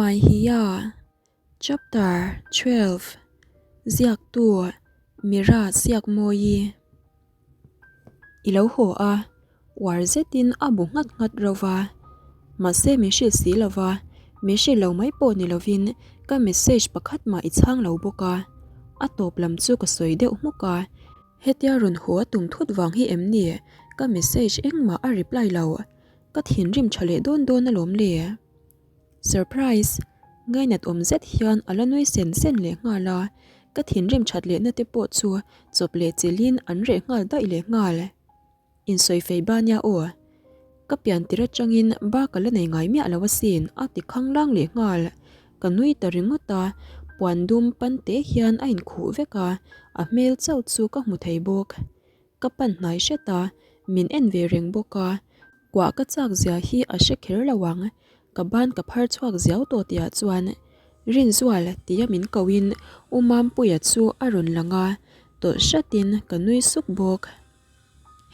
Maihia Chapter 12 Ziaktu Mira Siakmawi I lo haw a, uar zetin a bu nghat nghat reuh va. Mahse min hrilh si lo va, min hrilh lo mai pawh ni lovin ka message pakhat mah i chhang lo bawk a. A tawp lam chu ka sawi deuh hmuk a. Hetia rawn haw a tum thut vang hi em ni? Ka message engmah a reply lo. Ka thinrim tha leh dawn dawn alawm le. Surprise! Ngainat awm zet hian a la nui sen sen leh nghal a, ka thinrim that lehna te pawh chu chawp leh chilhin an reh nghal daih leh nghal. Insawi fei ba nia aw. Ka pian tir atangin ba ka la nei ngai miah lo asin a ti khanglang leh nghal. Ka nui ta ringawt a, puan dum pan te hian a inkhuh vek a, a hmel chauh chu ka hmu thei bawk. Ka pan hnai hret a, min en ve reng bawk a, kuah ka chak zia hi a hre kher lo ang, ka ban ka phar chhuak ziau tawh tihah chuan Rinzual tia min kohin U Mampuia chu a rawn lang a, tawlh hratin ka nui suk bawk.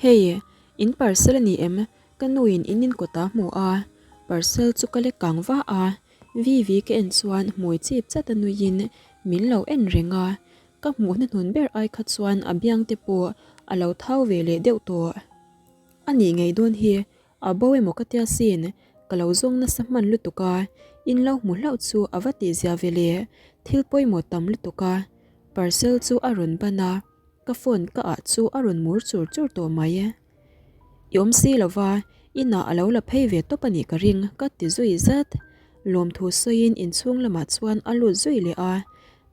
Hei, in parcel a ni em? Ka nuin in inkawt a hmu a, parcel chu ka lek kang va a, Vivi ka en chuan hmui chip chat a nuiin min lo en reng a, Ka hmuh hnahnun ber ai kha chuan a biang te pawh a lo thau ve leh deuh tawh. A nih ngei dawn hi, a bo emaw ka tia sin, ka lo zawng nasa hman lutuk a, in lo hmu hlauh chu a va tih zia ve le, thil pawimawh tam lutuk a. Parcel chu a rawn ban a, ka phone ka ah chu a rawn mur chur chur tawh mai. I awm si lo va, inah a lo la phei ve tawp a nih ka ring, ka ti zui zat. Lawmthu sawiin inchhung lamah chuan a lut zui leh a,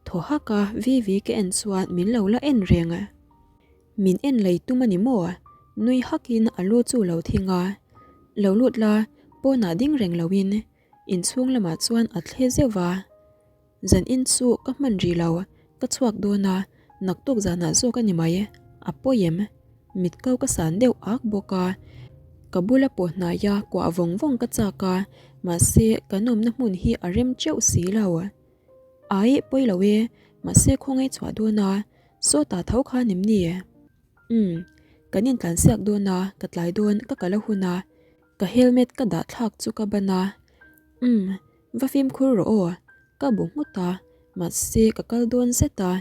Thaw hak a, Vivi ka en chuan min lo la en reng. Min en lei tum a ni maw? Nui hakin a lu chu lo thing a. Lo lut la, pawnah ding reng loin inchhung lamah chuan a thle zeuh va. Zan in chu ka hman rih lo, ka chhuak dawn a, naktuk zanah zawk a ni mai, a pawi em? Mit ko ka san deuh ak bawk a, ka bula pawh hnaia kuah vawng vawng ka chak a, mahse kan awmna hmun hi a rem teuh si lo. Ai, pawi lo e, mahse khawngaih chhuah dawn a, sawtah tho khan em ni? Umm, kan intlansiak dawn a, ka tlai dawn, ka kal a hun a, ka helmet ka dah thlak chu ka ban a. Umm, va fimkhur rawh aw, ka bu nghut a, mahse ka kal dawn zet a,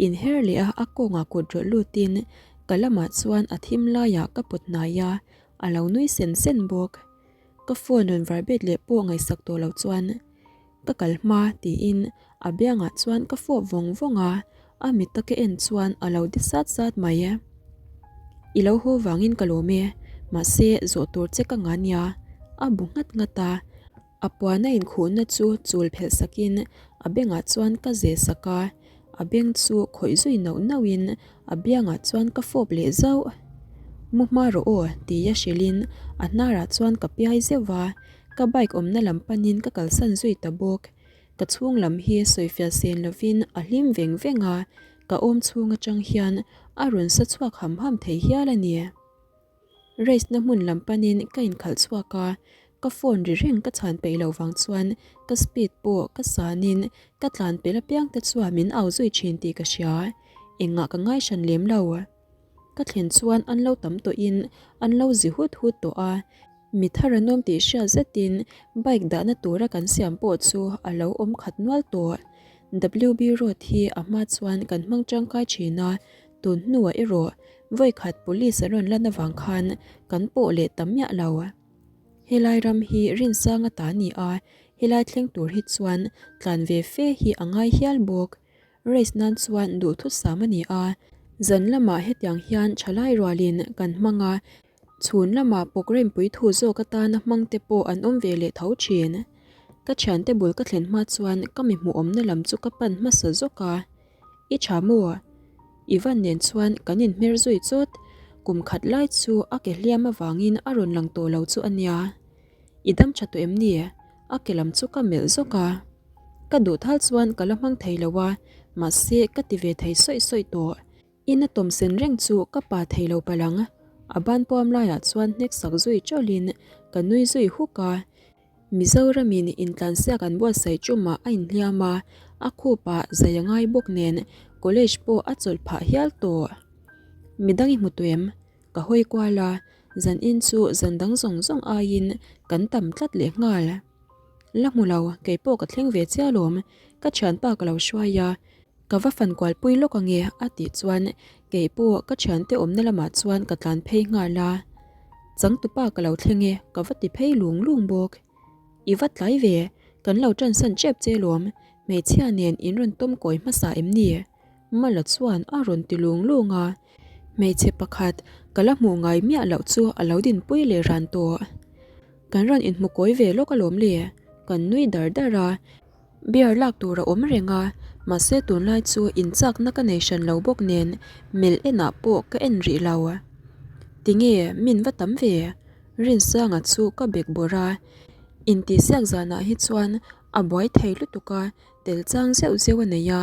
inher leh a a kawngah kut rawlh lutin ka lamah chuan a thim laiah ka pawt hnai a, a lo nui sen sen bawk. Ka phone rawn vibrate leh pawh ngaihsak tawh lo chuan Ka kal hma tiin a biangah chuan ka fawp vawng vawng a, a mit taka en chuan a lo di sat sat mai. I lo haw vangin ka lawm e, mahse zawh tur che ka nga nia, a bu nghat nghat a. A puan a inkhuhna chu chul phelh sakin a bengah chuan ka zeh sak a, a beng chu khawih zui nauh nauhin a biangah chuan ka fawp leh zauh. Mu hma rawh aw tia hrilhin a hnarah chuan ka piai zeuh va, Ka bike awmna lam panin ka kalsan zui ta bawk. Ka chhung lam hi sawifiah sen lovin a hlim veng veng a, ka awm chhung atang hian a rawn sa chhuak ham ham thei hial a ni. Race na hmun lam panin ka inkhalh chhuak a, ka phone ri reng ka chhan peih loh vang chuan ka speed pawh ka sanin ka tlan pel apiang te chuan min au zui thin tih ka hria, engah ka ngai hran lem lo. Ka thlen chuan an lo tam tawhin an lo zi hut hut tawh a, Mi thar an awm tih hriat zetin bike dahna tura kan siam pawh chu a lo awm khat nual tawh. WB Road hi a hma chuan kan hmang tangkai thin a, tun hnuah erawh vawikhat police an rawn lan avang khan kan pawh leh ta miah lo. Helai ram hi rinsang a ta ni a, helai thleng tur hi chuan tlan ve fe hi a ngai hial bawk. Race nan chuan duhthusam a ni a, zan lamah hetiang hian thalai rualin kan hmang a, Chhun lamah pawkrempui thu zawk atana hmang te pawh an awm ve leh tho thin. Ka thiante bul ka thlen hma chuan ka mi hmuhawmna lam chu ka pan hmasa zawk a. I tha maw? Ivan nen chuan kan inhmer zui chawt. Kum khat lai chu a ke hliam avangin a rawn lang tawh lo chu a nia. I dam tha tawh em ni? A ke lam chu ka melh zawk a. Ka duh thal chuan ka la hmang thei lo a, mahse ka ti ve thei sawih sawih tawh. Ina tawm sen reng chu ka pa thei lo palh ang. A ban puam laiah chuan hnek sak zui tawlhin ka nui zui huk a. Mizoramin intlansiak an buatsaih tumah a inhliam a, a khupah zai a ngai bawk nen college pawh a chawlh phah hial tawh. Midang i hmu tawh em? Ka hawi kual a, zan in chu zan dang zawng zawng aiin kan tam tlat leh nghal. La hmu lo, kei pawh ka thleng ve chiah alawm, ka thianpa ka lo hruai a, ka va fan kualpui lawk ange a tih chuan kei pawh ka thiante awmna lamah chuan ka tlan phei nghal a. Changtupa ka lo thleng e, ka va ti phei lung lung bawk. I va tlai ve, kan lo ṭansan ṭep che alawm, hmeichhia nen in rawn tawm kawi hmasa em ni? Mala chuan a rawn ti lung lung a, hmeichhe pakhat ka la hmuh ngai miah loh chu a lo dinpui leh ran tawh. Kan rawn inhmu kawi ve lawk alawm le, kan nui dar dar a, beer lak tur a awm reng a, mahse tunlai chu inchakna ka nei hran lo bawk nen melh enah pawh ka en rih lo. Tinge min va tam ve? Rinsanga chu ka bek bawrh a, intihsiak zanah hi chuan a buai thei lutuk a, Tel chang zeuh zeuh a nei a,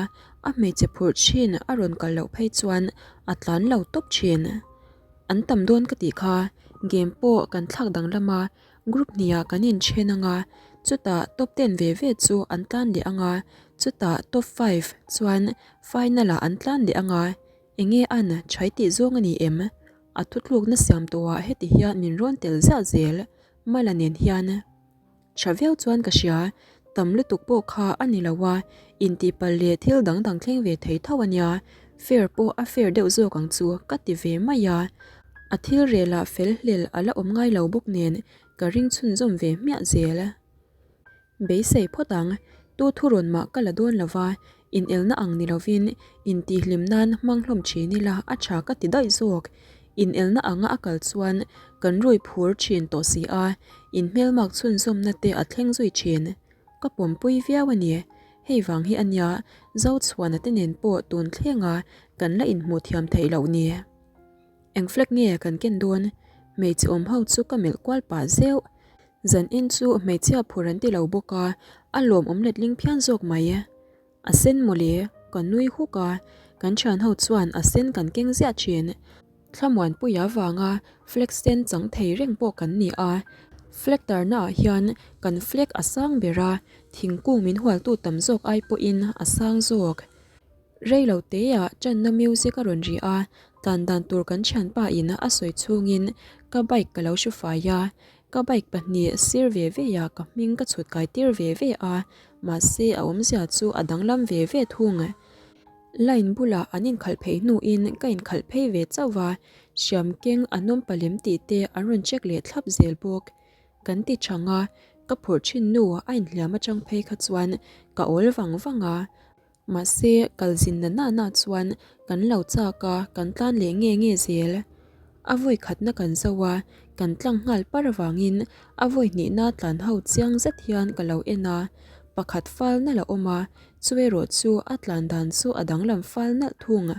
a hmeichhe phurh thin a rawn kal loh phei chuan a tlan lo tawp thin. An tam dawn ka tih kha, game pawh kan thlak danglam a, group hniah kan inthen ang a, chutah top ten ve ve chu an tlan leh ang a, chutah top five chuan final ah an tlan leh ang a, enge an chhai tih zawng a ni em? A thutlukna siam tawhah heti hian min rawn tel ziah zel, Mala nen hian. Tha viau chuan ka hria, tam lutuk pawh kha a ni lo a, intihpalh leh thil dang dang thleng ve thei tho a nia, fair pawh a fair deuh zawk ang chu ka ti ve mai a. A thil relah fel hlel a la awm ngai lo bawk nen ka ring chhunzawm ve hmiah zel. Beisei phawt ang, tu thurawn mah ka la dawn lo va, Inelna ang ni lovin intihhlim nan hmang hlawm thin ila a tha ka ti daih zawk. Inelna anga a kal chuan kan rui phur thin tawh si a, inhmelmak chhunzawmna te a thleng zui thin. Ka pawmpui viau a ni. Hei vang hi a nia Zochhuana te nen pawh tun thlenga kan la inhmuh thiam theih loh ni. Eng flag nge kan ken dawn? Hmeichhe awm ho chu ka melh kual pah zeuh. Zan in chu hmeichhia phur an ti lo bawk a, a lawmawm letling phian zawk mai. A sen mawle, ka nui huk a, kan thian ho chuan a sen kan keng ziah thin. Thlamuanpuia vanga flag sen chang thei reng pawh kan ni a, flag tarna ah hian kan flag a sang ber a, thingkung min hualtu tam zawk ai pawhin a sang zawk. Rei lo teah channa music a rawn ri a, tlan dan tur kan thianpa in a sawi chhungin ka bike ka lo hru fai a, ka bike pahnih sir ve ve ah ka hming ka chhut kai tir ve ve a, mahse a awmzia chu a danglam ve ve thung. Line bulah an inkhalh phei hnuin ka inkhalh phei ve chauh a, hriam keng a nawm palem tih te an rawn check leh thlap zel bawk. Kan ti chang a, ka phurh thin nu a inhliam atang phei kha chuan ka awl vang vang a, Mahse, kal zin na na na chuan kan lo chak a, kan tlan leh nge nge zel. A vawi khatna kan zo a, kan tlang nghal par avangin a vawi hnihna tlan ho chiang zet hian ka lo en a. Pakhat fal nalh a awm a, chu erawh chu a tlan dan chu a danglam fal nalh thung.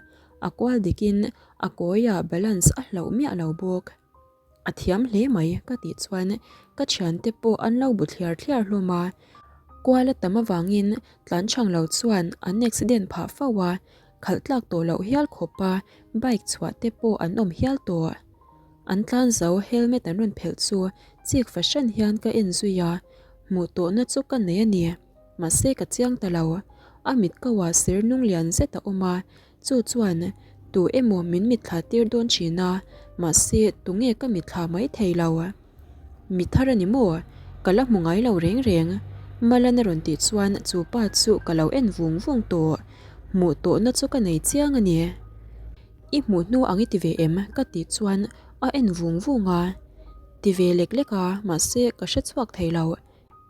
A kual dikin a kawiah balance a hlauh miah lo bawk. A thiam hle mai ka tih chuan ka thiante pawh an lo bu thliar thliar hlawm a, kual a tam avangin tlan chhang lo chuan an accident phah fo a, khalh tlak tawh loh hial khawp a bike chhuah te pawh an awm hial tawh. An tlan zo helmet an rawn phelh chu chik fahran hian ka en zui a, hmuh tawhna chu ka nei a ni, mahse ka chiang ta lo. A mit ko ah ser nung lian zet a awm a, Chu chuan tu emaw min mitthla tir dawn thin a, mahse tunge ka mitthla mai thei lo. Mi thar a ni maw? Ka la hmu ngai lo reng reng. Malan a rawn tih chuan chu pa chu ka lo en vung vung tawh. Hmuh tawhna chu ka nei chiang a ni. I hmuh hnu ang i ti ve em? Ka tih chuan a en vung vung a. Ti ve lek lek a, mahse ka hre chhuak thei lo.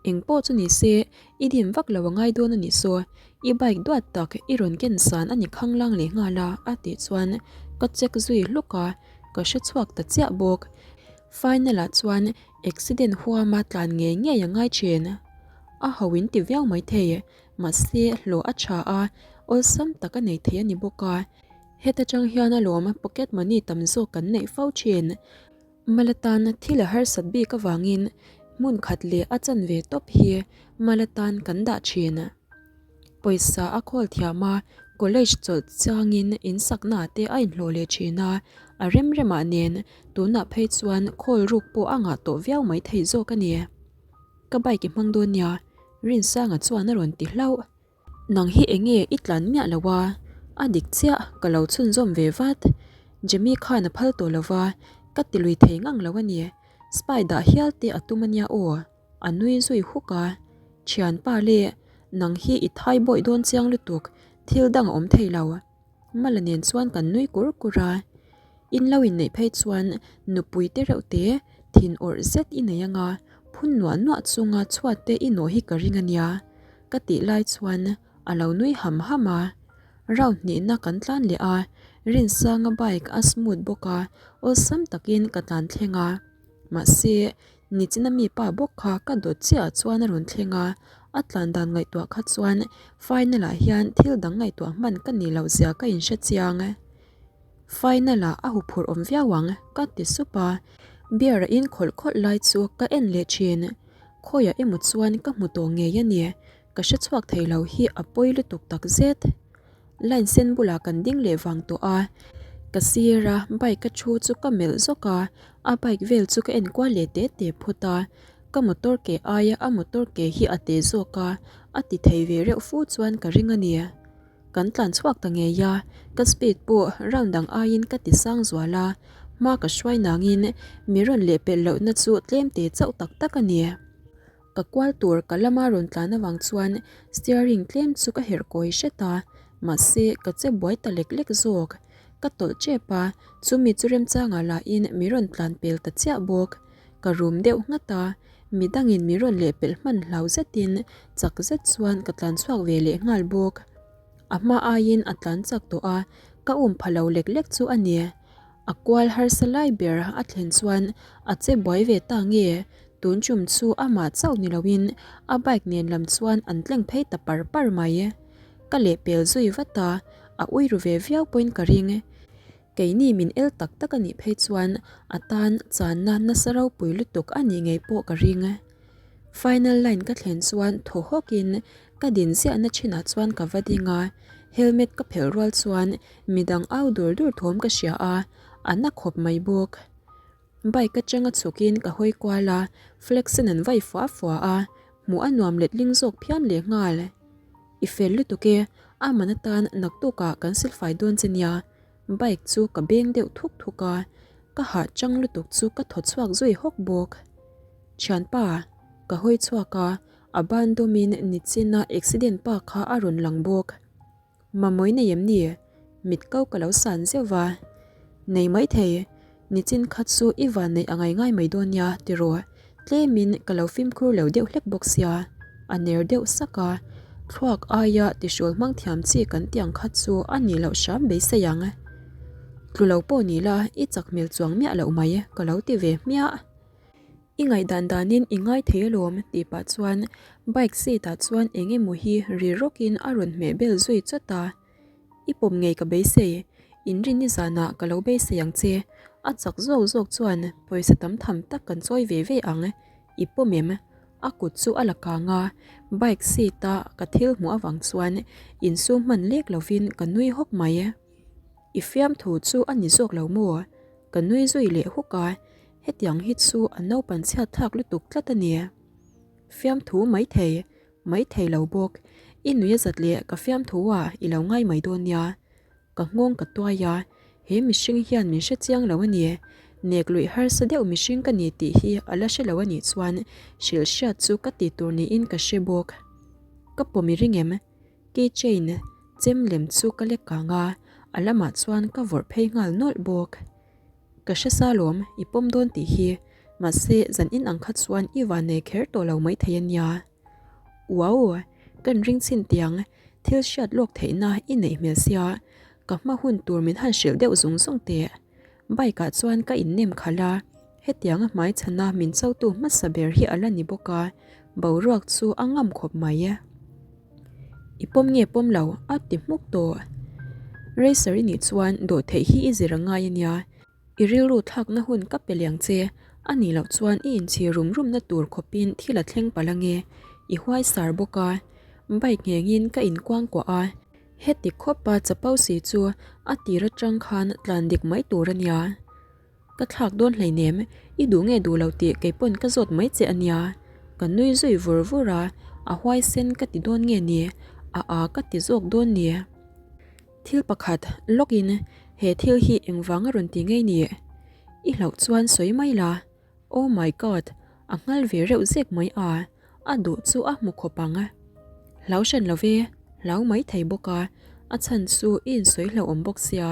Eng pawh chu ni se, i dim vak lo a ngai dawn a nih saw, i bike duat tak i rawn ken san a ni khanglang leh nghal a a tih chuan ka check zui hluk a, ka hre chhuak ta chiah bawk. Final ah chuan accident huama tlan ngei ngei a ngai thin. A ho in ti viau mai thei, mahse hlawh a tha a, awlsam tak a nei thei a ni bawk a. Heta tang hian alawm pocket money tam zawk kan neih fo thin. Mala tan thil a harsat bik avangin hmun khat leh a chanve tawp hi Mala tan kan dah thin. Pawisa a khawl thiam a, college chawlh changin in sakna te a inhlawh leh thin a, a rem remah nen tunah phei chuan khawl ruk pawh a ngah tawh viau mai thei zawk a ni. Ka bike i hmang dawn nia, Rinsanga chuan a rawn ti hlauh. Nang hi enge i tlan miah lo a, a dik chiah ka lo chhunzawm ve vat. Jimmy khan a phal tawh lo va, ka ti lui thei ngang lo a ni. Spy dah hial te a tum a nia aw, a nui zui huk a. Thianpa le, nang hi i thai bawih dawn chiang lutuk, thil dang a awm thei lo. Mala nen chuan kan nui kur kur a. In lo inneih phei chuan nupui te reuh te thin awrh zet i nei anga, phun nuah nuah chunga chhuat te i nawh hi ka ring a nia, ka tih lai chuan a lo nui ham ham a. Round hnihna kan tlan leh a, Rinsanga bike a smooth bawk a, awlsam takin ka tlan thleng a. Mahse, nichina mi pa bawk kha ka dawt chiahah chuan a rawn thleng a, a tlan dan ngaihtuah kha chuan final ah hian thil dang ngaihtuah hman ka nih loh zia ka inhre chiang. Final ah a huphurh awm viau ang, ka ti sup a, beer a in khawlh khawlh lai chu ka en leh thin. Khawiah emaw chuan ka hmu tawh ngei a ni, ka hre chhuak thei lo hi a pawi lutuk tak zet. Line sen bulah kan ding leh vang tawh a, ka sir a bike a thu chu ka melh zawk a, a bike vel chu ka en kual leh te te phawt a, ka motor ke aia a motor ke hi a te zawk a, a ti thei ve reuh fu chuan ka ring a ni. Kan tlan chhuak ta ngei a, ka speed pawh round dang aiin ka ti sang zual a, hma ka hruai nangin mi rawn lehpelh lohna chu tlem te chauh tak tak a ni. Ka kual tur ka lama rawn tlan avang chuan steering tlem chu ka herh kawi hret a, mahse ka che buai ta lek lek zawk. Ka tawlh tep a, chumi chu remchangah lahin mi rawn tlan pel ta chiah bawk. Ka rum deuh nghat a, midangin mi rawn lehpelh hman hlau zetin chak zet chuan ka tlan chhuak ve leh nghal bawk. A hma aiin a tlan chak tawh a, ka um pha lo lek lek chu a ni. A kual harsa lai ber a thlen chuan a che buai ve ta nge? Tun tum chu amah chauh ni loin a bike nen lam chuan an tleng phei ta par par mai. Ka lehpel zui vat a, a ui ru ve viau pawhin ka ring. Keini min el tak tak a nih phei chuan a tan channa nasa ropui lutuk a nih ngei pawh ka ring. Final line ka thlen chuan thaw hawkin ka din ziahna thinah chuan ka va ding a, helmet ka phelh rual chuan midang au dur dur thawm ka hria a, a na khawp mai bawk. Bike atanga chhukin ka hawi kual a, flag sen an vai fua fua a, hmuh a nuam letling zawk phian leh nghal. I fel lutuk e, a man atan naktukah kan silfai dawn che nia, bike chu ka beng deuh thuk thuk a, ka hah chang lutuk chu ka thaw chhuak zui hawk bawk. Thianpa, ka hawi chhuak a, a ban dawmin nichina accident pa kha a rawn lang bawk. Mamawih nei em ni? Mit ko ka lo san zeuh va. Nei mai thei, nichin kha chu i van neih a ngai ngai mai dawn nia tiraw? Tlemin ka lo fimkhur lo deuh hlek bawk sia, a ner deuh sak a. Thluak aia tihrawl hmang thiam chi kan tiang kha chu a nih loh hram beisei ang. Tlu lo pawh ni la, i chak hmel chuang miah loh mai ka lo ti ve hmiah. I ngaihdan danin i ngai thei alawm tih pah chuan bike seat ah chuan eng emaw hi ri rawkin a rawn hmeh bel zui chawt a. I pawm ngei ka beisei, inrin ni zanah ka lo beisei ang che, a chak zawk zawk chuan pawisa tam tham tak kan chawi ve ve ang, i pawm em? A kut chu a la kang a, bike seat a ka thil hmuh avang chuan insum hman lek lovin ka nui hawk mai. I fiamthu chu a ni zawk lo maw? Ka nui zui leh huk a, hetiang hi chu a naupan chhiat thlak lutuk tlat a ni. Fiamthu mai thei, mai thei lo bawk. I nui a zat leh ka fiamthu a i lo ngai mai dawn nia. Ka nghawng ka tuai a, he mihring hian min hre chiang lo a ni. Nek luih harsa deuh mihring ka ni tih hi a la hre lo a nih chuan hrilh hriat chu ka ti tur niin ka hre bawk. Ka pawm i ring em? Keychain chem lem chu ka lek kang a, a lamah chuan ka vawrh phei nghal nawlh bawk. Ka hre sa lawm, i pawm dawn tih hi, mahse zan in ang kha chuan i van nei kher tawh lo maithei a nia. Wow! Kan ring chhin tiang, thil hriat lawk theihna i neih hmel sia, ka hma hun tur min han hrilh deuh zung zung teh. Bike ah chuan ka innem khalh a, hetianga hmai chhana min chotu hmasa ber hi a la ni bawk a, boruak chu a ngam khawp mai. I pawm nge pawm lo a ti hmuk tawh. Racer i nih chuan dawhtheih hi i zir a ngai a nia, i rilru thlakna hun ka pe liang che, a nih loh chuan i inchhir rum rumna tur khawpin thil a thleng palh ange, i huai sar bawk a, bike nghengin ka inkuangkuah a. Heti khawpa chapo si chu a tir atang khan tlan dik mai tur a nia. Ka thlak dawn hleinem, i duh nge duh lo tih kei pawn ka zawt mai che a nia. Ka nui zui vur vur a, a huaisen ka ti dawn nge ni, a a ka ti zawk dawn ni. Thil pakhat lawk in he thil hi engvang a rawn ti ngei ni? I hlauh chuan sawi mai la. Oh my God! A nghal ve reuh zek mai a. A duh chu a hmu khawp ang. Hlau hran lo ve, hlau mai thei bawk a, a chhan chu i insawi hlauhawm bawk sia.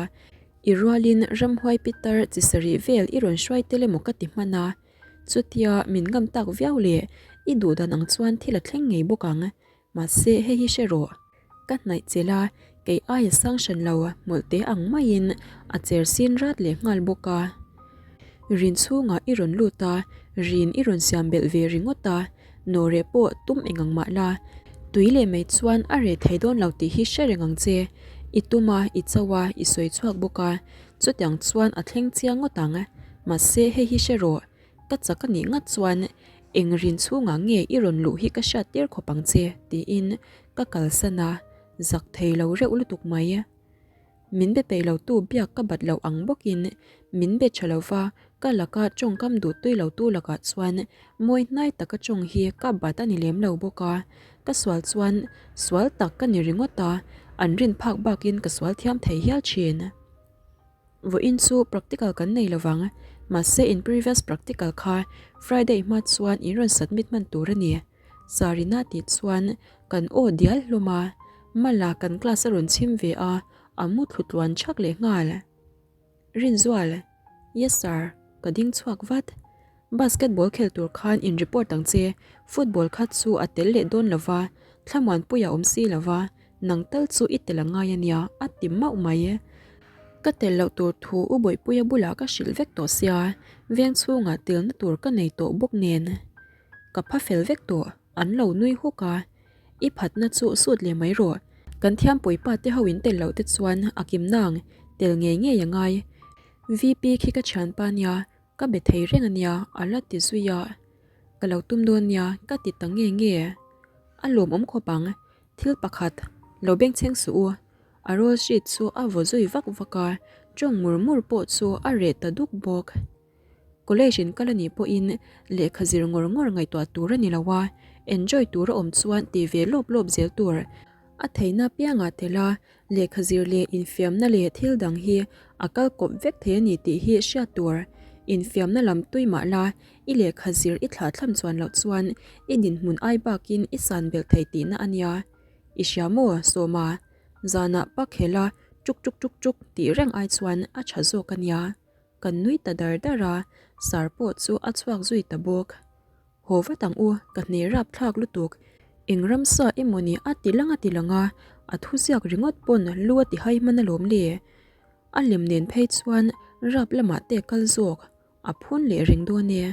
I rualin ramhuai pitar chi sarih vel i rawn hruai tel emaw ka ti hman a, chutia min ngam tak viau leh i duh dan ang chuan thil a thleng ngei bawk ang. Mahse hei hi hre rawh. Ka hnaih chelh a, kei aia sang hran lo hmawlh te ang maiin a cher sin rat leh nghal bawk a. Rin chhungah i rawn lut a, rin i rawn siam belh ve ringawt a, nawhreh pawh tum eng ang mah la, tui leh mai chuan a reh thei dawn lo tih hi hre reng ang che. I tum a, i cho a, i sawi chhuak bawk a, chutiang chuan a thleng chiang ngawt ang. Mahse hei hi hre rawh, Ka chak a nih ngat chuan eng rin chhungah nge i rawn luh hi ka hriat tir khawp ang che tiin ka kalsan a, zak thei lo reuh lutuk mai. Min be peih lotu biak ka bat loh ang bawkin min be tha lova ka laka tawngkam duh tui lotu lakah chuan mawi hnai taka tawng hi ka bat a ni lem lo bawk a, ka sual chuan sual tak ka ni ringawt a, an rin phak bakin ka sual thiam thei hial thin. Vawiin chu practical kan nei lovang, mahse in previous practical kha Friday hma chuan in rawn submit hman tur a ni. Sarina tih chuan kan aw dial hlawm a, Mala kan class a rawn chhim ve a, a mu thlu tluan chhak leh nghal. Rinzual, Yes sir, ka ding chhuak vat. Basketball khel tur khan in report ang che, football kha chu a tel leh dawn lova, thlamuanpui a awm si lova, nang tal chu i tel a ngai a nia, a ti mauh mai. Ka tel loh tur thu U Bawihpuia bulah ka hrilh vek tawh sia, veng chhungah telna tur ka nei tawh bawk nen. Ka pha fel vek tawh, an lo nui huk a. I phatna chu sut leh mai rawh. Kan thiampui pa te ho in tel loh te chuan a kim nang, tel ngei ngei a ngai. VP khi ka thianpa nia, Ka be thei reng a nia, a la ti zui a. Ka lo tum dawn nia, ka ti ta nge nge. A lawmawm khawp ang, thil pakhat, lo bengchheng suh u. A roll sheet chu a vaw zui vak vak a, tawng mur mur pawh chu a reh ta duk bawk. College in kal a nih pawhin lehkha zir ngawr ngawr ngaihtuah tur a ni lo a, enjoy tur a awm chuan ti ve lawp lawp zel tur. A theihna piangah tel a, Lehkha zir leh infiamna leh thil dang hi a kal kawp vek thei a ni tih hi hriat tur. Infiamna lam tui mah la, i lehkha zir i thlah thlam chuan loh chuan i dinhmun ai bakin i san belh thei tihna a nia. I hria maw, Sawma? Zanah pak hela tuk tuk tuk tuk tih reng ai chuan a tha zawk a nia. Kan nui ta dar dar a, sar pawh chu a chhuak zui ta bawk. Haw vat ang u, ka hne rap thlak lutuk. Eng ramsa emaw ni a ti lang a ti lang a, a thuziak ringawt pawn lu a ti hai hman alawm le. A lem nen phei chuan rap lamah te kal zawk, a phun leh reng dawn e.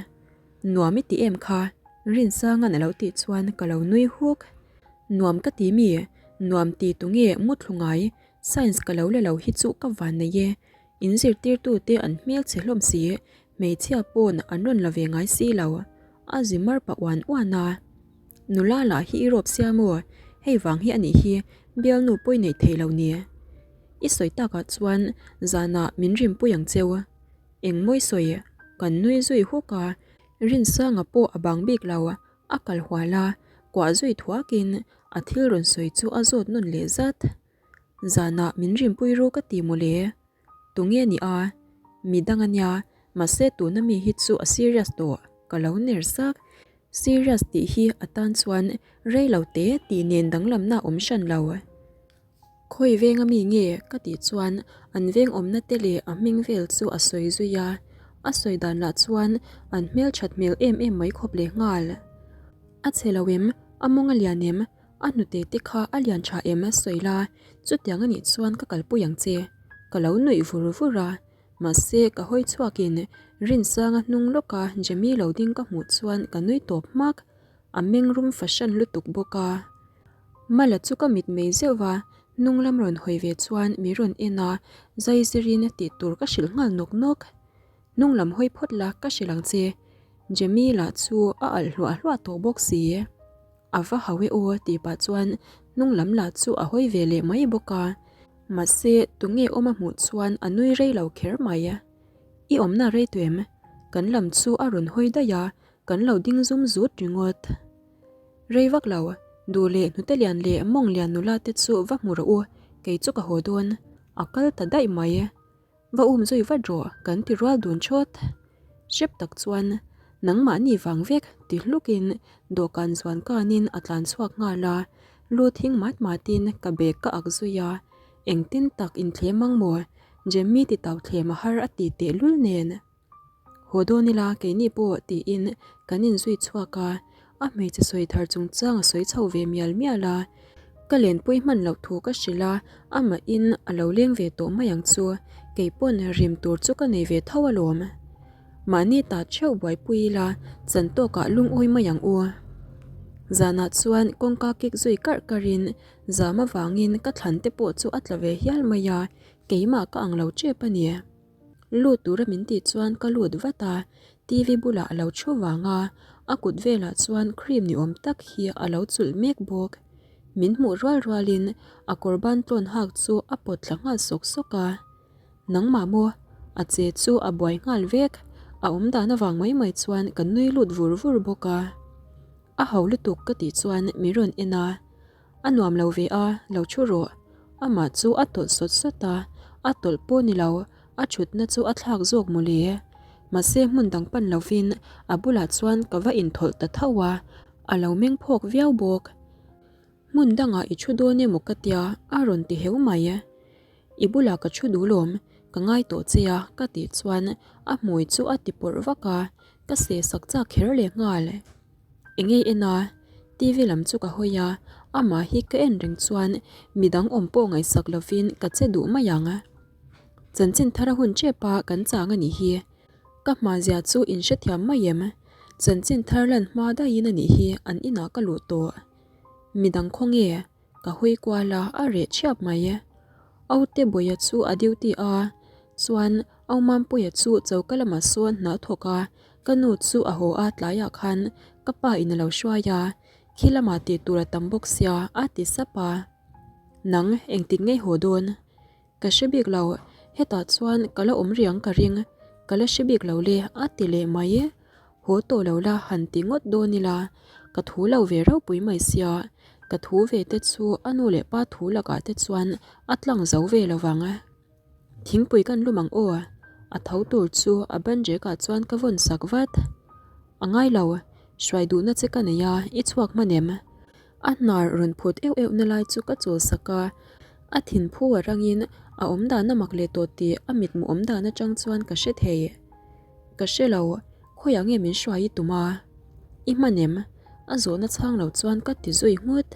Nuam i ti em kha? Rinsanga'n a lo tih chuan ka lo nui huk. Nuam ka ti mi? Nuam ti tu nge muthlu ngai? Science ka lo la lo hi chu ka van nei e. In zirtirtute an hmel chhe hlawm si, hmeichhia pawn an rawn la ve ngai si lo. A zi mar pah uan uan a. Nula lah hi i rawp sia maw? Hei vang hi a nih hi bialnu pawi neih thei lo ni. I sawi takah chuan zanah min rimpui ang cheu. Eng mawi sawi? Kan nui zui huk a, Rinsanga pawh a bang bik lo, a kal hual a, kuah zui thuakin a thil rawn sawi chu a zawt nawn leh zat. Zanah min rimpui ru ka ti mawle. Tunge ni a? Mi dang a nia, mahse tuna mi hi chu a serious tawh, ka lo ner sak. Serious tih hi a tan chuan rei lo te tih nen danglamna a awm hran lo. Khawi venga mi nge ka tih chuan an veng awmna te leh a hming vel chu a sawi zui a, a sawi dan lah chuan an hmelthat hmel em em mai khawp leh nghal. A chhe lo em? A mawng a lian em? A hnute te kha a lian tha em a sawi la, chutiang a nih chuan ka kalpui ang che. Ka lo nuih vur vur a, mahse ka hawi chhuakin Rinsanga hnung lawka Jamie lo ding ka hmuh chuan ka nui tawp hmak, a meng rum fahran lutuk bawk a. Mala chu ka mit mei zeuh va, hnung lam rawn hawi ve chuan mi rawn en a, zai zirin tih tur ka hrilh nghal nawk nawk. Hnung lam hawi phawt la ka hrilh ang che, Jamie lah chu a alh hluah hluah tawh bawk si. A va hau e aw tih pah chuan hnung lam lah chu a hawi ve leh mai bawk a. Mahse, tunge awm a hmuh chuan a nui rei lo kher mai. I awmna rei tu em? Kan lam chu a rawn hawi daih a, kan lo ding zum zut ringawt. Rei vak lo, duh leh hnute lian leh mawng lian nula te chu va hmu rawh u, kei chu ka haw dawn. A kal ta daih mai. Va um zui vat rawh kan ti rual dun chawt. Hrep tak chuan. Nangmahni vang vek ti hlukin dawhkan zuan kanin a tlan chhuak nghal a, lu thing mat matin ka bag ka ak zui a, engtin tak inthlem ang maw? Jemmy ti tau thlem a har a ti tehlul nen. Haw dawn ila keini pawh tiin kan inzui chhuak a, a hmeichhe sawi thar chungchang a sawi chho ve mial mial a, ka lenpui hman loh thu ka hrilh a, amahin a lo leng ve tawh mai ang chu, keipawn rim tur chu ka nei ve tho alawm. Mahni ta theuh buaipui ila chan tawkah lungawi mai ang u. Zanah chuan kawngka kik zui karh karhin zam avangin ka thlan te pawh chu a tla ve hial mai a, keimah ka ang lo tep a ni. Lut tura min tih chuan ka lut vat a, TV bulah a lo thu vang a, a kut velah chuan cream ni awm tak hi a lo chulh mek bawk. Min hmuh rual rualin a kawr ban tlawn hak chu a pawt thla nghal sawk sawk a. Nangmah maw? A che chu a buai nghal vek, a awm dan avang mai mai chuan ka nui lut vur vur bawk a. A ho lutuk ka tih chuan min rawn en a. A nuam lo ve a, lo thu rawh. Amah chu a tawlh sawt sawt a, a tawlh pawh ni lo, a thutna chu a thlak zawk mawle. Mahse hmun dang pan lovin a bulah chuan ka va inthawlh ta tho a, a lo meng phawk viau bawk. Hmun dangah i thu dawn emaw ka tia, a rawn ti heu mai. I bulah ka thu duh lawm, ka ngai tawh che a, ka tih chuan a hmui chu a ti pawrh vak a, ka seh sak chak kher leh nghal. Eng ei en a, TV lam chu ka hawi a, amah hi ka en reng chuan midang awm pawh ngaihsak lovin ka che duh mai ang. Chanchin thar a hun tep a kan chang a nih hi. Ka hma zia chu in hrethiam mai em? Chanchin thar lan hma daihin a nih hi an inah ka luh tawh. Midang khawnge? Ka hawi kual a, a reh thiap mai. Aute Bawia chu a duty a, chuan Au Mampuia chu choka lamah sawn hna a thawk a, Ka nu chu a haw a tlaiah khan ka pa in a lo hruai a, khi lamah tih tur a tam bawk sia a ti sap a. Nang engtik ngei haw dawn? Ka hre bik lo, hetah chuan ka la awm riang ka ring, ka la hre bik lo le a ti leh mai. Haw tawh lo la han ti ngawt dawn ila, ka thu lo ve ropui mai sia, ka thu ve te chu a nu leh pa thu lakah te chuan a tlang zo ve lo vang. Thingpui kan lum ang aw, a tho tur chu a banrek ah chuan ka vawn sak vat. A ngai lo, hruai duhna che ka nei a, i chhuak hman em? A hnar rawn phut euh euh na lai chu ka chawl sak a, a thinphu a rangin a awmdan a mak leh tawh tih a mitmu awmdan atang chuan ka hre thei. Ka hre lo, khawiah nge min hruai i tum a? I hman em? A zawhna chhang lo chuan ka ti zui nghut.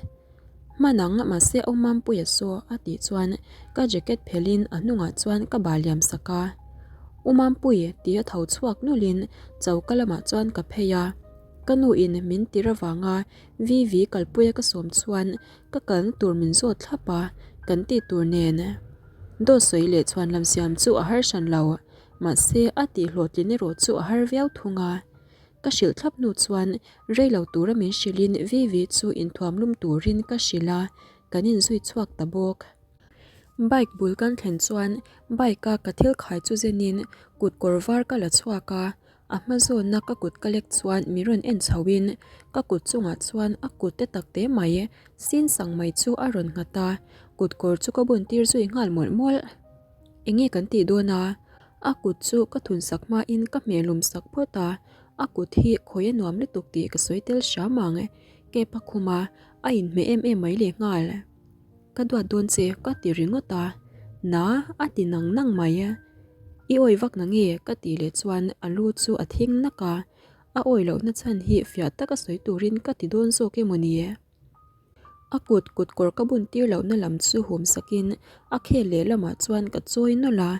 Hman ang, mahse aw Mampuia saw a tih chuan ka jacket phelhin a hnungah chuan ka bah liam sak a. U Mampui ti a tho chhuak nulhin choka lamah chuan ka phei a. Ka nu in min tir avanga Vivi kalpuia ka sawm chuan ka kalna tur min zawt thlap a, kan tih tur nen. Dawt sawi leh chhuan lam siam chu a har hran lo, mahse a tih hlawhtlin erawh chu a har viau thung a. Ka hrilh thlap hnu chuan rei lo tura min hrilhin Vivi chu inthuam lum turin ka hrilh a, kan inzui chhuak ta bawk. Bike bul kan thlen chuan bike a ka thil khai chu zenin kut kawr var ka la chhuak a, a hma zawnna ka kut ka lek chuan min rawn en chhoin ka kut chungah chuan a kut te tak te mai sin sang mai chu a rawn nghat a, kut kawr chu ka bun tir zui nghal mawlh mawlh. Enge kan tih dawn a? A kut chu ka thun sak hmain ka hmelum sak phawt a, a kut hi khawi a nuam lutuk tih ka sawi tel hram ang. Cap a khum a, a inhmeh em em mai leh nghal. Ka duat dawn che ka ti ringawt a, Na a ti nang nang mai. I awi vak na nge ka tih leh chuan a lu chu a thing nak a, a awi lohna chhan hi fiah taka sawi turin ka ti dawn zawk emaw ni? A kut kut kawr ka bun tir lohna lam chu hum sakin a khel leh lamah chuan ka chawi nawlh a,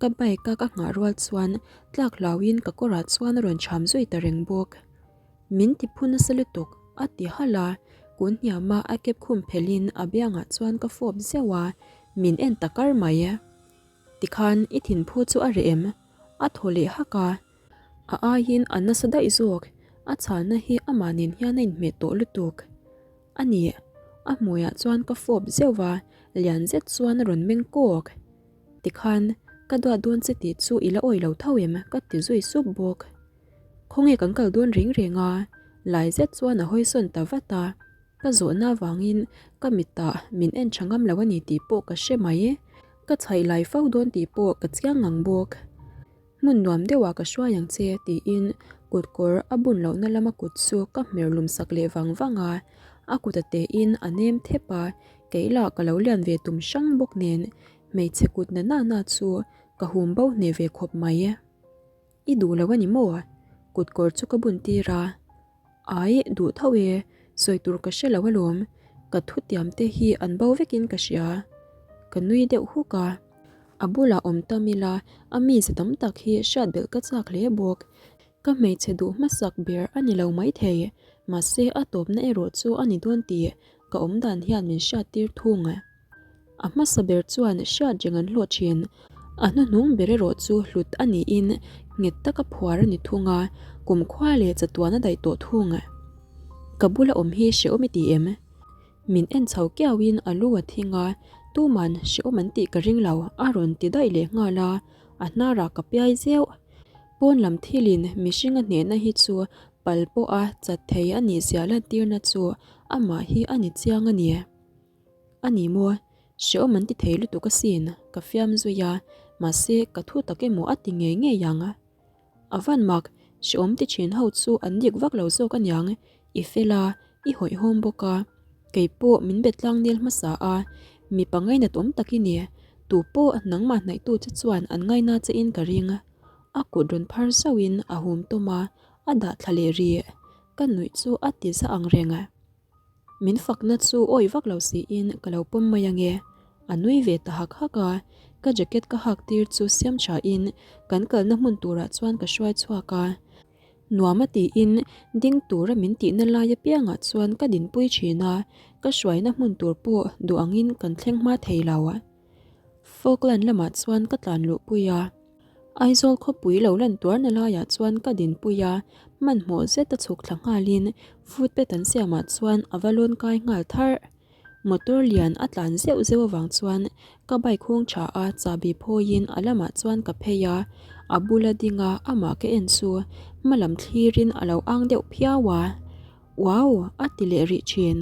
ka bike a ka nghah rual chuan tlak hlauhin ka kawrah chuan a rawn cham zui ta reng bawk. Min ti phu nasa lutuk a ti halh a, kun hniama a kep khum phelhin a biangah chuan ka fawp zeuh a, min en ta kar mai. Tikhan i thinphu chu a reh em? A thaw leh hak a. A aiin a nasa daih zawk, a chhalna hi amah nen hian a inhmeh tawh lutuk. A ni, a hmuiah chuan ka fawp zeuh va, lian zet chuan a rawn meng kawk. Tikhan, ka duat dawn che tih chu i la awih lo tho em? ka ti zui sup bawk. Khawnge kan kal dawn reng reng a? Lai zet chuan a hawi sawn ta vat a. Ka zawhna avangin ka mitah min en tha ngam lo a ni tih pawh ka hre mai. Ka chhaih lai fo dawn tih pawh ka chiang ngang bawk. Hmun nuam deuhah ka hruai ang che tiin kut kawr a bun lohna lama kut chu ka hmer lum sak leh vang vang a, a kut a tein a nem thep a, kei lah ka lo lian ve tum hrang bawk nen hmeichhe kut na na na chu ka hum bo hneh ve khawp mai. I duh lo a ni maw? Kut kawr chu ka bun tir a. Ai, duh tho e, sawi tur ka hre lo alawm, ka thutiam te hi an bo vekin ka hria. Ka nui deuh huk a. A bulah awm tam ila, a mize tam tak hi hriat belh ka chak hle bawk. Ka hmeichhe duh hmasak ber a ni lo maithei, mahse a tawpna erawh chu a ni dawn tih ka awmdan hian min hriattir thung. A hmasa ber chuan hriat reng an hlawh thin. A hnuhnung ber erawh chu hlut a niin nghet taka phuar a ni thung a, kumkhua leh chatuan a daih tawh thung. Ka bula awm hi hrehawm i ti em? Min en chho kiauin a lu a thing a, tuman hrehawm an tih ka ring lo a rawn ti daih leh nghal a, a hnarah ka piai zeuh. Pawn lam thilin mihring a hnehna hi chu pal pawha chat thei a nih zia lantirna chu amah hi a ni chiang a ni. A ni maw? Hrehawm an ti thei lutuk asin, ka fiam zui a, mahse ka thu tak emaw a ti ngei ngei ang. A van mak, hrehawm ti thin ho chu an dik vak lo zawk aniang, i fel a, i hawihhawm bawk a, kei pawh min be tlang nel hmasa a, mipa ngainat awm tak i ni, tu pawh nangmah hnaihtu che chuan an ngaina che in ka ring. A kut rawn phar zauhin a hum tawm a, a dah thla leh rih, ka nuih chu a ti za ang reng. Min fakna chu awih vak lo siin ka lo pawm mai ange. A nui ve ta hak hak a, ka jacket ka hak tir chu siam tha in kan kalna hmun turah chuan ka hruai chhuak a. Nuam a tiin ding tura min tihna lai apiangah chuan ka dinpui thin a, ka hruaina hmun tur pawh duh angin kan thleng hma thei lo. Falkland lamah chuan ka tlan luhpui a. Aizawl khawpui lo lan tuarna laiah chuan ka dinpui a, hmanhmawh zet a chhuk thla nghalin footpath an siamah chuan a va lawn kai nghal tharh. Motor lian a tlan zeuh zeuh avang chuan ka bike hung tha a chahbi phawiin a lamah chuan ka phei a, a bula ding a amah ka en chu hma lam thlirin a lo ang deuh phiau a. Wow! a ti leh rih thin.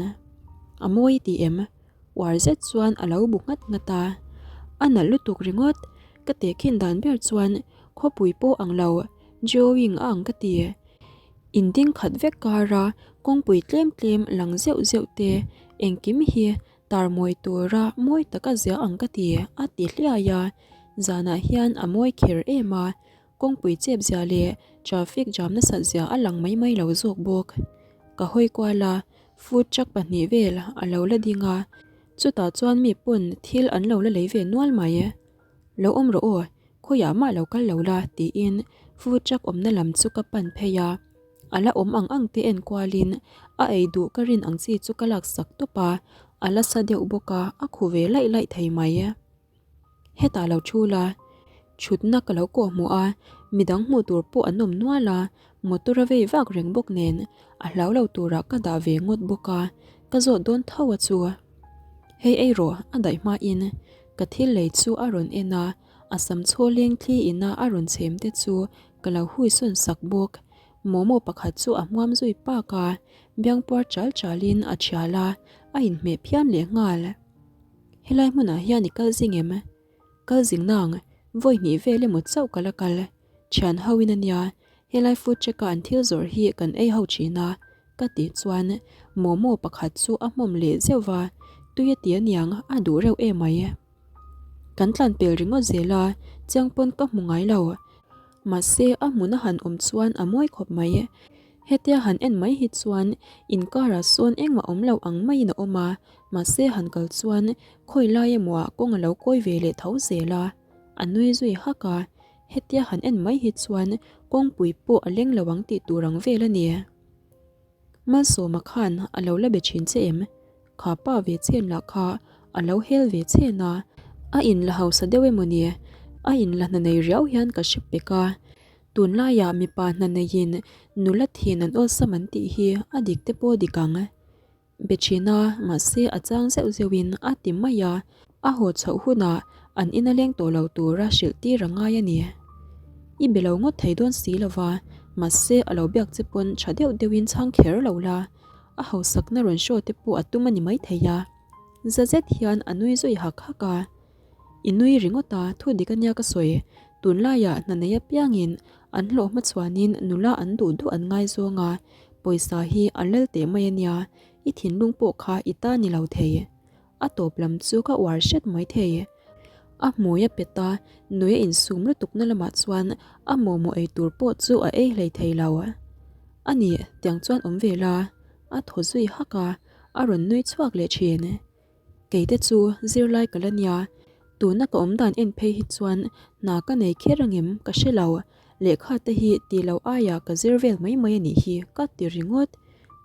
A mawi i ti em? Uar zet chuan a lo bu nghat nghat a, a nalh lutuk ringawt. Ka tehkhin dan ber chuan khawpui pawh ang lo, drawing a ang ka ti. In ding khat vek kara kawngpui tlem tlem lang zeuh zeuh te engkim hi tar mawi tura mawi taka zia ang ka ti a ti hliai a, zanah hian a mawi kher em a, kawngpui chep zia leh traffic jam nasat zia a lang mai mai lo zawk bawk. Ka hawi kual a, food truck pahnih vel a lo la ding a, Chutah chuan mi pawn thil an lo la lei ve nual mai. Lo awm rawh aw, khawiah mah lo kal lo la tiin food truck awmna lam chu ka pan phei a. A la awm ang ang te en kualin a ei duh ka rin ang chi chu ka laksak tawp a, a la sa deuh bawk a, a khu ve laih laih thei mai. Hetah lo thu la, thutna ka lo kawh hmuh a, midang hmuh tur pawh an awm nual a, motor a vei vak reng bawk nen a hlau lo turah ka dah ve ngawt bawk a, ka zawt dawn tho a chu. Hei ei rawh a daih hmain ka thil lei chu a rawn en a, a sam chhaw leng thli ina a rawn chhem te chu ka lo hui sawn sak bawk. Momo pakhat chu a hmuam zui pak a, biangpuar chal chalin a thial a, a inhmeh phian leh nghal. Helai hmunah hian i kal zing em? Kal zing nang, vawi hnih vel emaw chauh ka la kal. Thian ho in ania, helai food truck a an thil zawrh hi kan ei ho thin a, ka tih chuan momo pakhat chu a hmawm leh zeuh va, tui a ti aniang a duh reuh emai. Kan tlan pel ringawt zel a, chiang pawn ka hmu ngai lo. Mahse a hmun a han awm chuan a mawi khawp mai. Hetia han en mai hi chuan inkarah sawn engmah awm lo ang maiin a awm a, mahse han kal chuan khawi lai emaw ah kawng a lo kawi ve leh tho zel a, a nui zui hak a, hetia han en mai hi chuan kawngpui pawh a leng lo ang tih tur ang vel a ni. Malsawma khan a lo la be thin che em? Kha pa ve chen lah kha a lo hel ve chen a, a in la hausa deuh emaw ni? A in la hna nei riau hian ka hre pek a, Tunlaiah mipa hna neiin nula thin an awlsam an tih hi a dik te pawh dik ang. Be thin a, mahse a chang zeuh zeuhin a ti mai a, a haw chhoh hunah an ina leng tawh lo tura hrilh tir a ngai a ni. I be lo ngawt thei dawn si lo va, mahse a lo biak che pawn tha deuh deuhin chhang kher lo la, a hausakna rawn show te pawh a tum a ni maithei a. Za zet hian a nui zui hak hak a. I nui ringawt a, thu dik ania ka sawi. Tunlaiah hna nei apiangin an hlawh hmachhuanin nula an duh duh an ngaizawng a, pawisa hi a lal teh mai a nia, i thinlung pawh kha i ta ni lo thei. A tawp lam chu ka uar hret mai thei. A hmui a pet a, nui a insum lutukna lamah chuan a momo ei tur pawh chu a ei hlei thei lo. A nih, tiang chuan awm ve la, a thaw zui hak a, a rawn nui chhuak leh thin. Keite chu zirlai ka la nia, tuna ka awm dan en phei hi chuan hna ka nei kher angem ka hre lo, lehkha te hi ti lo aiah ka zir vel mai mai a nih hi ka ti ringawt,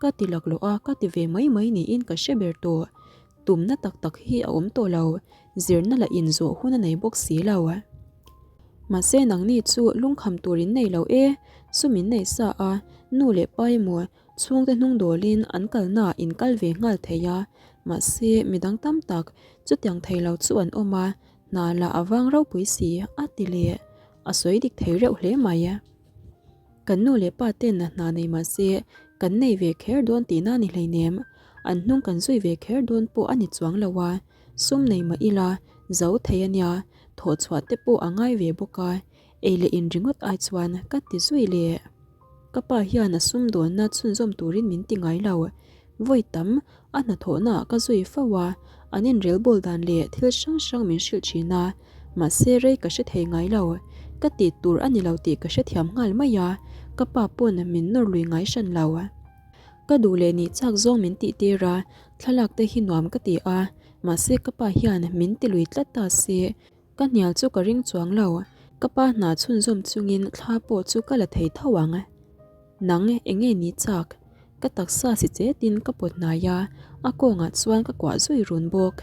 ka ti laklawh a ka ti ve mai mai niin ka hre ber tawh, tumna tak tak hi a awm tawh lo, zirna lah in zawh hun a nei bawk si lo. Mahse nangni chu lungkham tur in nei lo e, sum in nei sa a, nu leh pa emaw Chhungte hnung dawlin an kalnaah in kal ve nghal thei a, mahse midang tam tak chutiang thei lo chu an awm a, hna lah a vang ropui si a ti leh a sawi dik thei reuh hle mai. Kan nu leh pa ten hna nei mahse kan nei ve kher dawn tihna ni hleinem, an hnung kan zui ve kher dawn pawh a ni chuang lo a, sum nei mah ila zo thei a nia, thawhchhuah te pawh a ngai ve bawk a, Ei leh in ringawt ai chuan ka ti zui leh. Ka pa hian a sumdawnna chhunzawm turin min ti ngai lo. Vawi tam a hnathawhna ah ka zui fo a, an inrelbawl dan leh thil hrang hrang min hrilh thin a, mahse rei ka hre thei ngai lo. Ka tih tur a ni lo tih ka hrethiam nghal mai a, ka pa pawn min nawr lui ngai hran lo. Ka duh leh nih chak zawng min tih tir a, thlalak te hi nuam ka ti a, mahse ka pa hian min ti lui tlat ta si. Ka hnial chu ka ring chuang lo, ka pa hna chhunzawm chungin thla pawh chu ka la thei tho ang. Nang eng nge ni chak? Ka taksa si chetin ka pawt hnai a, a kawngah chuan ka kuah zui run bawk.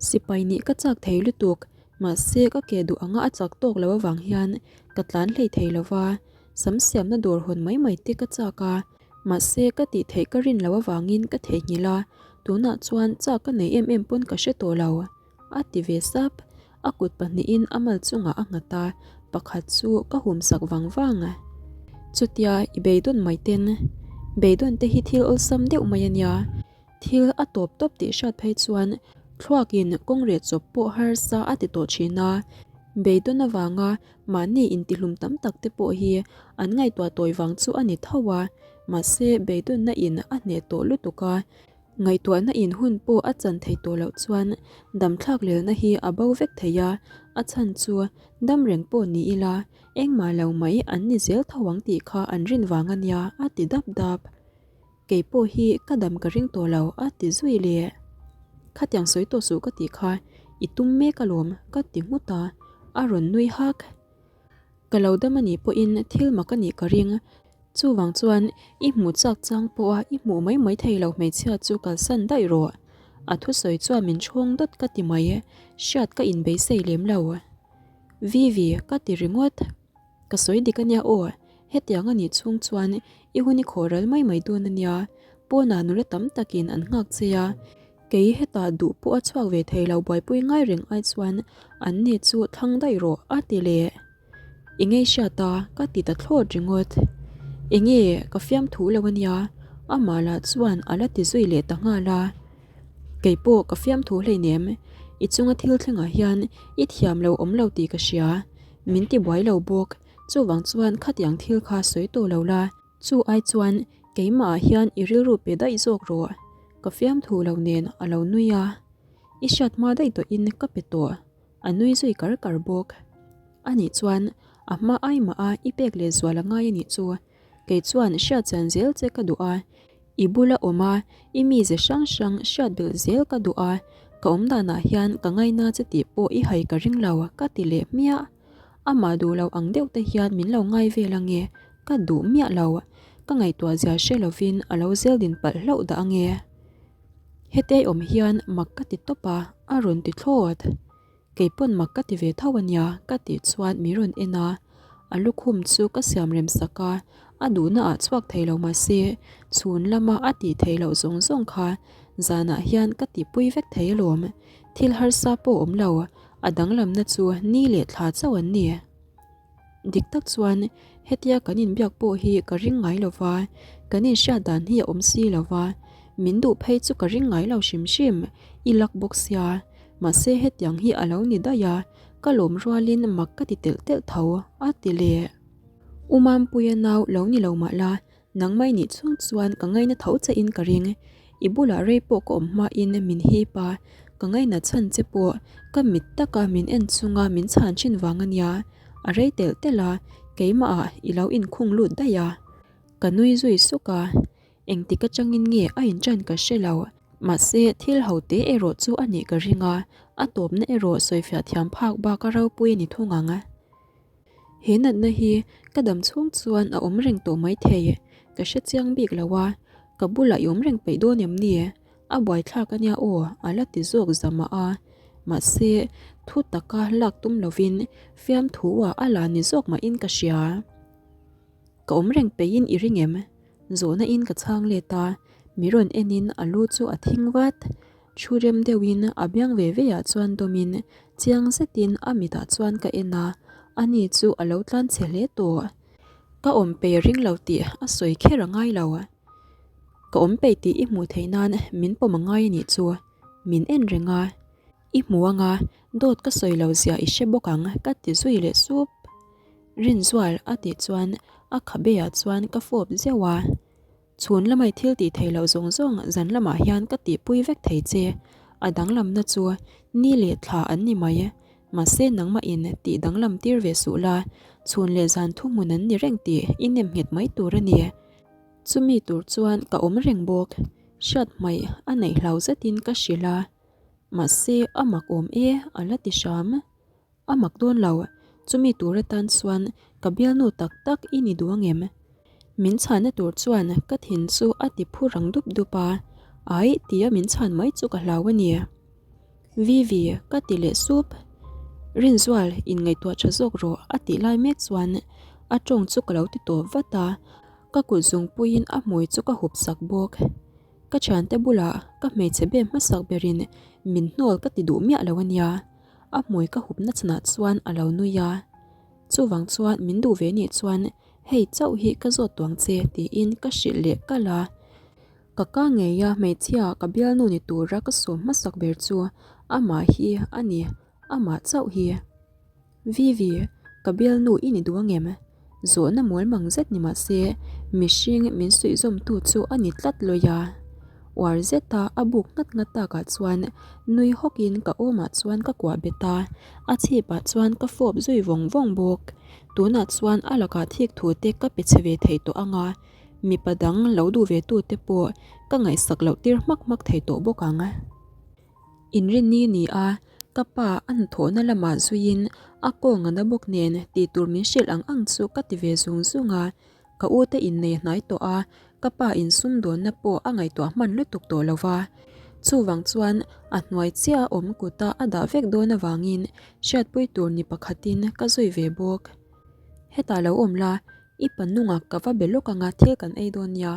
Sipai nih ka chak thei lutuk, mahse ka ke duh anga a chak tawk lo avang hian ka tlan hlei thei lo va, sam siamna dawr hawn mai mai te ka chak a, mahse ka tih theih ka rin loh avangin ka theihnghilh a, tunah chuan chak ka nei em em pawn ka hre tawh lo. A ti ve sap, a kut pahnihin a mal chungah a nghat a, pakhat chu ka hum sak vang vang. Chutia i beidawn mai ten, beidawn te hi thil awlsam deuh mai a nia, thil a tawp tawp tih hriat phei chuan thluakin kawng reh chawp pawh harsa a ti tawh thin a, beidawn avanga mahni intihlum tam tak te pawh hi an ngaihtuah tawi vang chu a ni tho a, mahse beidawnna in a hneh tawh lutuk a, Ngaihtuahna in hun pawh a chan thei tawh loh chuan damthlak lelna hi a bo vek thei a, a chhan chu dam reng pawh ni ila engmah lo mai an ni zel tho ang tih kha an rin vang a nia a ti dap dap. Kei pawh hi ka dam ka ring tawh lo a ti zui leh. Khatiang sawi tawh suh ka tih kha i tum mek alawm ka ti nghut a, a rawn nui hak. Ka lo dam a nih pawhin thil mak a nih ka ring. Chuvang chuan i hmuh chak chang pawha i hmuh mai mai thei lo hmeichhia chu kalsan daih rawh. A thusawi chuan min chhawng dawt ka ti mai, hriat ka inbeisei lem lo. Vivi, ka ti ringawt. Ka sawi dik a nia aw, hetiang a nih chhung chuan i hun i khawh ral mai mai dawn a nia, pawnah nula tam takin an nghak che a, Kei hetah duh pawh a chhuak ve thei lo buaipui ngai reng ai chuan an ni chu thlang daih rawh a ti leh. I ngei hriat a ka ti ta thlawt ringawt. Enge ka fiamthu lo a nia amah lah chuan a la ti zui leh ta nghal a. Kei pawh ka fiamthu hleinem i chunga thil thlengah hian i thiam lo awm lo tih ka hria min ti buai lo bawk chuvang chuan khatiang thil kha sawi tawh lo la. Chu ai chuan keimah ah hian i rilru pe daih zawk rawh, ka fiamthu lo nen a lo nui a, i hriat hma daih tawhin ka pe tawh, a nui zui kar kar bawk. Anih chuan a hma ai mah a i pek leh zual a ngai anih chu, kei chuan hriat chian zel che ka duh a, i bula awm a i mize hrang hrang hriat belh zel ka duh a, ka awm danah hian ka ngaina che tih pawh i hai ka ring lo ka ti leh hmiah. Amah duh lo ang deuh te hian min lo ngai vel ange, ka duh miah lo. Ka ngaihtuah zia hre lovin a lo zel din palh hlauh dah ange. Hetei awm hian mak ka ti tawp a, a rawn ti thlawt. Kei pawn mak ka ti ve tho ania ka tih chuan min rawn en a, a lukhum chu ka siam rem sak a, a duhna ah chhuak thei lo mahse chhun lama a tih theih loh zawng zawng kha zanah hian ka tihpui vek thei alawm. Thil harsa pawh awm lo, a danglamna chu ni leh thla chauh an ni. Dik tak chuan hetia kan inbiak pawh hi ka ring ngai lo va, kan inhriat dan hi a awm si lo va, min duh phei chu ka ring ngai lo hrim hrim, i lak bawk sia. Mahse hetiang hi a lo ni daih a, Ka lawm rualin mak ka ti telh telh tho, a ti leh. U Mampuia nau lo ni lo mah la, nangmah i nih chhung chuan ka ngaina tho che in ka ring. I bulah rei pawh ka awm hmain min hip a, ka ngaina chhan che pawh ka mit taka min en chunga min chhan thin vang a nia. A rei telh telh a, keimahah i lo inkhung lut daih a. Ka nui zui suk a, Engtik atangin nge a inṭan ka hre lo. Mahse, thil ho te erawh chu a nih ka ring a, a tawpna erawh sawifiah thiam phak bak a ropui a ni thung ang. He natna hi ka dam chhung chuan a awm reng tawh maithei, ka hre chiang bik lo a, ka bulah i awm reng peih dawn em ni? A buaithlak a nia aw, a la ti zawk zamah a. Mahse, thu taka lak tum lovin fiamthu ah a la ni zawk mahin ka hria. Ka awm reng peihin i ring em? Zawhna in ka chhang let a, mi rawn en in a lu chu a thing vat. Thu rem deuh in a biang ve ve ah chuan dawm in chiang zet in a mit ah chuan ka en a, ani chu a lo tlan chhe hle tawh. Ka awm pei ring lo tih a sawi kher a ngai lo. Ka awm pei tih i hmuh theih nan min pawm a ngai a nih chu. Min en reng a. I hmu anga dawt ka sawi lo zia i hre bawk ang ka ti zui leh sup. Rinzual a tih chuan a khabe ah chuan ka fawp zeuh a. Chhun lamai thil tih theih loh zawng zawng zan lamah hian ka tihpui vek thei che. A danglamna chu ni leh thla an ni mai. Mahse nangmah in tih danglam tir ve suh la, chhun leh zan thuhmun an ni reng tih i nem nghet mai tur a ni. Chumi tur chuan ka awm reng bawk. Hriat hmaih a neih hlau zetin ka hrilh a. Mahse a mak awm e a la ti hram. A mak dawn lo, chumi tur atan chuan ka bialnu tak tak i ni duh angem? Min chhanna tur chuan ka thin chu a ti phu rang dup dup a, Aih tia min chhan mai chu ka hlau a ni. Vivi, ka ti leh sup. Rinzual, inngaihtuah tha zawk rawh a tih lai mek chuan a tawng chu ka lo ti tawp vat a, ka kut zungpuiin a hmui chu ka hup sak bawk. Ka thiante bulah ka hmeichhe bem hmasak berin min hnawl ka ti duh miah lo a nia. A hmui ka hup na chhanah chuan a lo nui a. Chuvang chuan min duh ve nih chuan hei chauh hi ka zawt tuang che tiin ka hrilh leh kalh a. Ka ka ngei a hmeichhia ka bialnu ni tura ka sawm hmasak ber chu amah hi a ni, amah chauh hi. Vivi, ka bialnu i ni duh angem? Zawhna mawl mang zet ni mah se, mihring min suihzawmtu chu a ni tlat lawi a. Uar zeta a buk nghat nghat takah chuan nui hawkin ka awmah chuan ka kuah bet a, a chhipah chuan ka fawp zui vawng vawng bawk. Tunah chuan a lakah thik thu te ka pe chhe ve thei tawh ang a, mipa dang lo duh ve tu te pawh ka ngaihsak loh tir hmak hmak thei tawh bawk ang. Inrinni ni a, ka pa a hnathawhna lamah zuiin a kawng a na bawk nen tih tur min hrilh ang ang chu ka ti ve zung zung a, ka u te innei hnai tawh a, ka pa insumdawnna pawh a ngaihtuah hman lutuk tawh lo va. Chuvang chuan a hnuai chiah a awm kuta a dah vek dawn avangin hriatpui tur ni pakhatin ka zui ve bawk. Hetah lo awm la, i pa nungah ka va be lawk anga thil kan ei dawn nia,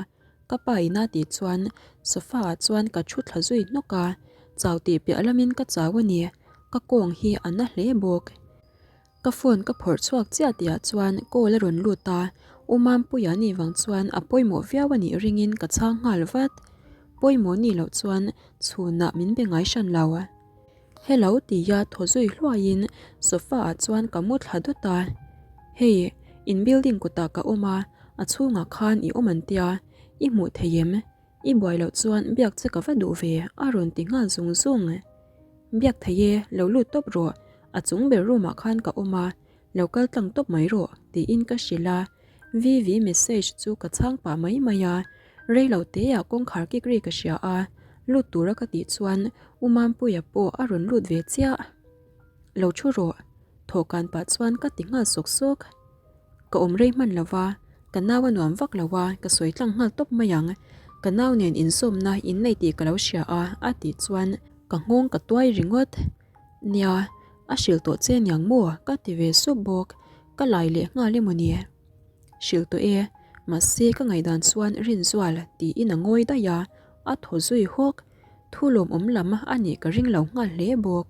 Ka pa ina tih chuan sofa ah chuan ka thu thla zui hnawk a, chau tih piah lamin ka chau a ni, ka kawng hi a na hle bawk. Ka phone ka phawrh chhuak chiah tihah chuan call a rawn lut a, U Mampuia nih vang chuan a pawimawh viau a nih ringin ka chhang nghal vat. Pawimawh nih loh chuan chhunah min be ngai hran lo. Hello tia thaw zui hluaiin sofa ah chuan ka mu thla dawt a, Hey, in building kutah ka awm a, a chhungah khan i awm an tia, i hmuh thei em? I buai loh chuan biak che ka va duh ve a rawn ti nghal zung zung. Biak thei e, lo lut tawp rawh, a chung ber room ah khan ka awm a, Lo kal tlang tawp mai rawh, tiin ka hrilh a. VV message chu ka chhang pah mai mai a. Rei lo teah kawngkhar kik ri ka hria a, lut tura ka tih chuan U Mampuia pawh a rawn lut ve chiah. Lo thu rawh, thawhkan pah chuan ka ti nghal sawk sawk. Ka awm rei hman lo va, ka nau a nuam vak lo a, ka sawi tlang nghal tawp mai ang. Ka nau nen insawmna innei tih ka lo hria a, a tih chuan ka nghawng ka tuai ringawt. Nia, a hrilh tawh che niang maw? Ka ti ve sup bawk, ka lai leh nghal emaw ni? Hrilh tawh e, mahse ka ngaihdan chuan Rinzual tiin a ngawi daih a, a thaw zui hawk. Thu lawmawm lam a nih ka ring lo nghal hle bawk.